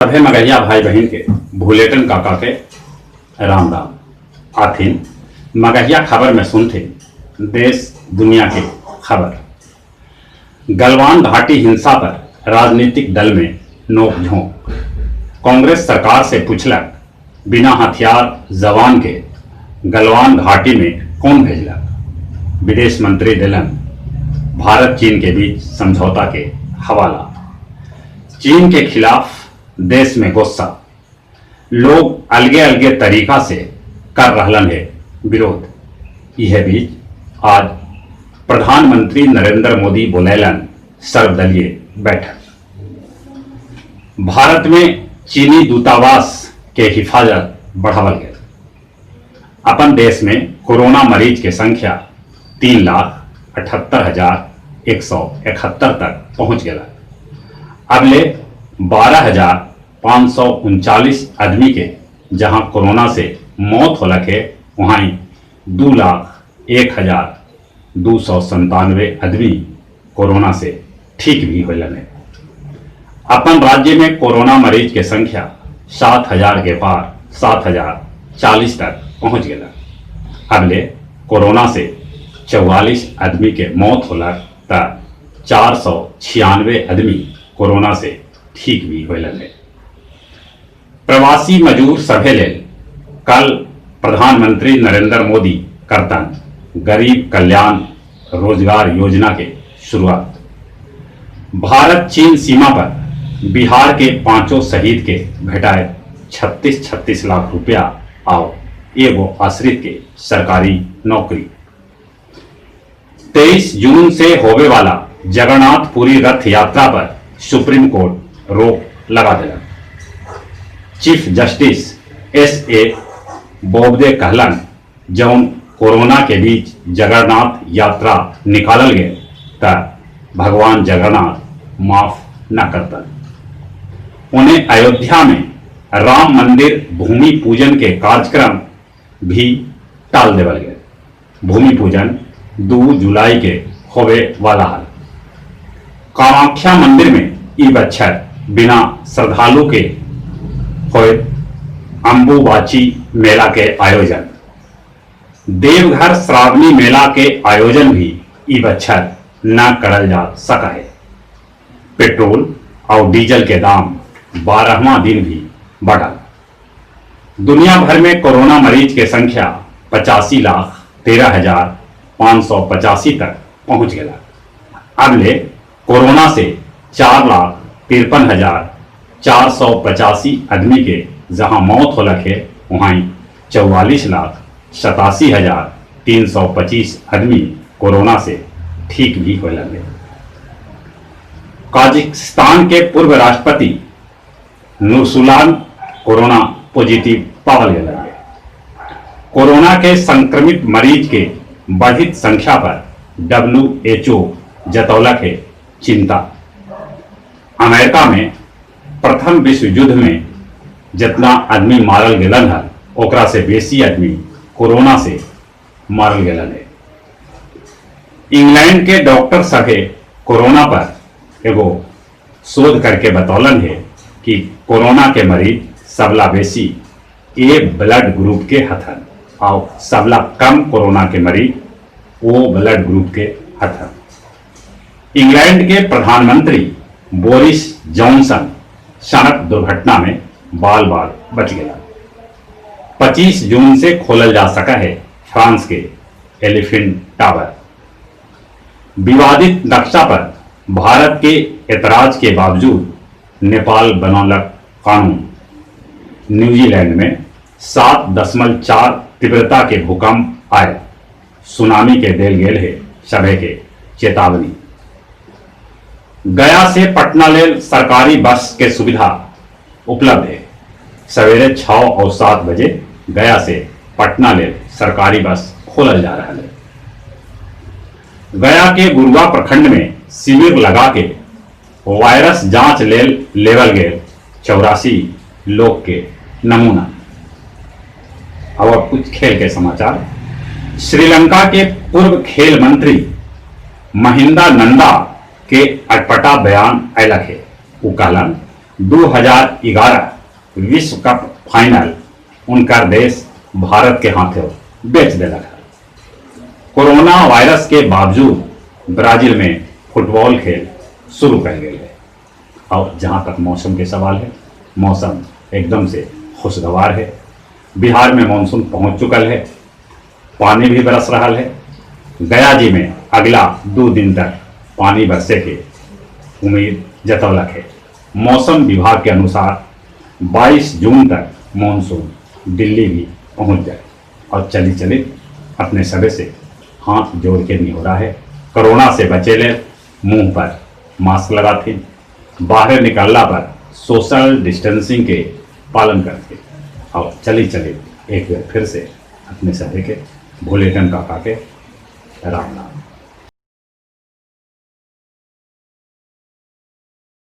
सभे मगहिया भाई बहिन के भुलेटन काका के राम राम। आथिन मगहिया खबर में सुनथिन देश दुनिया के खबर। गलवान घाटी हिंसा पर राजनीतिक दल में नोक-झोंक। कांग्रेस सरकार से पूछलक, बिना हथियार जवान के गलवान घाटी में कौन भेजलक? विदेश मंत्री देलन भारत चीन के बीच समझौता के हवाला। चीन के खिलाफ देश में गोस्सा, लोग अलगे-अलगे तरीका से कर रहलन हे विरोध। इहे बीच आज प्रधानमंत्री नरेंद्र मोदी बोलैलन सर्वदलीय बैठक। भारत में चीनी दूतावास के हिफाजत बढ़ावल गेल। अपन देश में कोरोना मरीज के संख्या 3,78,171 तक पहुंच गेल। अब ले 12,539 आदमी के जहां कोरोना से मौत होलक हे, वहां 2,01,297 आदमी कोरोना से ठीक भी होलन हे। अपन राज्य में कोरोना मरीज के संख्या 7,000 के पार 7,040 तक पहुंच गेल। अब ले कोरोना से 44 आदमी के मौत होलक त 496 आदमी कोरोना से ठीक भी होलन हे। प्रवासी मजदूर सभे लेल कल प्रधानमंत्री नरेंद्र मोदी करतन गरीब कल्याण रोजगार योजना के शुरुआत। भारत चीन सीमा पर बिहार के पांचों शहीद के भेटाए 36-36 लाख रुपया और एगो आश्रित के सरकारी नौकरी। 23 जून से होवे वाला जगन्नाथपुरी रथ यात्रा पर सुप्रीम कोर्ट रोक लगा दिला। Chief justice S A Bobde कहलन, जौन कोरोना के बीच जगन्नाथ यात्रा निकालल गए त भगवान जगन्नाथ माफ न करतन। उन्हें अयोध्या में राम मंदिर भूमि पूजन के कार्यक्रम भी टाल देवल गए। भूमि पूजन 2 जुलाई के होवे वाला हल। कामाख्या मंदिर में ई बच्छर बिना श्रद्धालु के होए अंबुबाची मेला के आयोजन। देवघर श्रावणी मेला के आयोजन भी ई बच्छर न करल जा सका है। पेट्रोल और डीजल के दाम 12वां दिन भी बढ़ल। दुनिया भर में कोरोना मरीज के संख्या 85,13,585 तक पहुंच गया। अब ले कोरोना से 4,53,485 आदमी के जहां मौत होलक है, वहां 44,87,325 आदमी कोरोना से ठीक भी होलन हे। काजाकिस्तान के पूर्व राष्ट्रपति नुरसुल्तान कोरोना पॉजिटिव पावल गेल है। कोरोना के संक्रमित मरीज के बढ़ित संख्या पर WHO जतौलक है चिंता। अमेरिका में प्रथम विश्व युद्ध में जितना आदमी मारल गेलन है, ओकरा से बेसी आदमी कोरोना से मारल गेलन है। इंग्लैंड के डॉक्टर सभे कोरोना पर एगो शोध करके बतौलन है कि कोरोना के मरीज सबला बेसी ए ब्लड ग्रुप के हथन और सबला कम कोरोना के मरीज ओ ब्लड ग्रुप के हथन। इंग्लैंड के प्रधानमंत्री बोरिस जॉनसन सड़क दुर्घटना में बाल बाल बच गया। 25 जून से खोलल जा सका है फ्रांस के एलिफेंट टावर। विवादित नक्शा पर भारत के ऐतराज के बावजूद नेपाल बनौलक कानून। न्यूजीलैंड में 7.4 तीव्रता के भूकंप आए, सुनामी के देल गेल है सभे के चेतावनी। गया से पटना लेल सरकारी बस के सुविधा उपलब्ध है। सवेरे 6 और 7 बजे गया से पटना लेल सरकारी बस खोलल जा रहा है। गया के गुरुआ प्रखंड में शिविर लगा के वायरस जांच लेल लेवल गए 84 लोग के नमूना। अब कुछ खेल के समाचार। श्रीलंका के पूर्व खेल मंत्री महिंदा नंदा के अटपटा बयान अयलक है। उ कहलन, 2011 विश्व कप फाइनल उनकर देश भारत के हाथे बेच देलक हल। कोरोना वायरस के बावजूद ब्राजील में फुटबॉल खेल शुरू कर गए है। और जहां तक मौसम के सवाल है, मौसम एकदम से खुशगवार है। बिहार में मानसून पहुंच चुकल है, पानी भी बरस रहा है। गया जी में अगला 2 दिन तक पानी बरसे के उम्मीद जतौलक है। मौसम विभाग के अनुसार 22 जून तक मानसून दिल्ली भी पहुंच जाए। और चली चली अपने सबे से हाथ जोड़ के नहीं हो रहा है, कोरोना से बचे ले मुंह पर मास्क लगाते, बाहर निकलना पर सोशल डिस्टेंसिंग के पालन करते। और चली चली एक बार फिर से अपने सभी के भोलेटन काका के राम राम।